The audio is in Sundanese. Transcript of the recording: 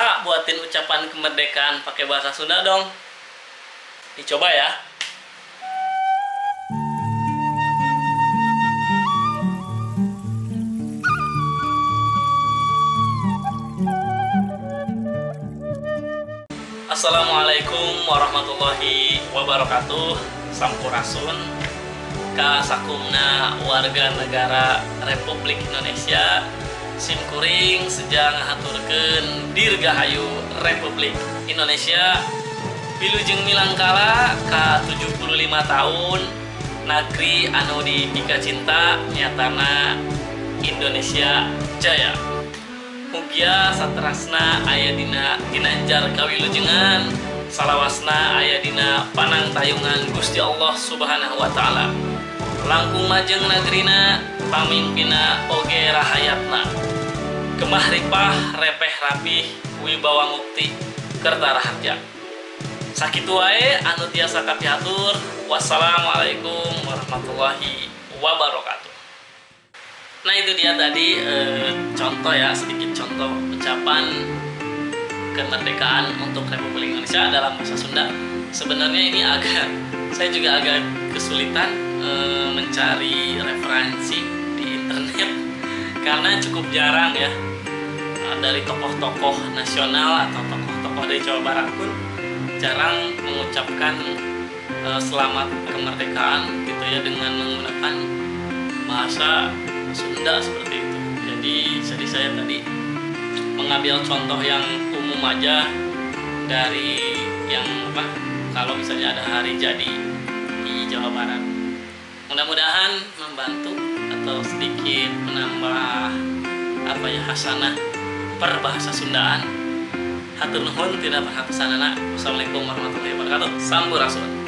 Kak, buatin ucapan kemerdekaan pakai bahasa Sunda dong. Dicoba ya. Assalamualaikum warahmatullahi wabarakatuh. Sampurasun ka sakumna warga negara Republik Indonesia. Simkuring sejang ngahaturkeun Dirgahayu Republik Indonesia. Wilujeng milangkala ka 75 tahun nagri anu dipika cinta nyatana Indonesia Jaya. Mugia saterasna aya dina ginanjar kawilujengan, salawasna aya dina panangtayungan Gusti Allah Subhanahu wa taala. Langkung majeng nagrina, pamimpina oge rahayatna. Gemah ripah repeh rapih wibawa mukti kerta raharja. Sakitu wae anu tiasa kapihatur. Wassalamualaikum warahmatullahi wabarakatuh. Nah, itu dia tadi contoh ya, sedikit contoh ucapan kemerdekaan untuk Republik Indonesia dalam bahasa Sunda. Sebenarnya ini agak, saya juga agak kesulitan mencari referensi di internet karena cukup jarang ya, dari tokoh-tokoh nasional atau tokoh-tokoh dari Jawa Barat pun jarang mengucapkan selamat kemerdekaan gitu ya dengan menggunakan bahasa Sunda seperti itu. Jadi saya tadi mengambil contoh yang umum aja dari yang apa, kalau misalnya ada hari jadi di Jawa Barat. Mudah-mudahan membantu atau sedikit menambah apa ya, hasanah perbahasa Sundaan. Hatur nuhun tina perhatosanana. Wassalamualaikum warahmatullahi wabarakatuh. Sampurasun.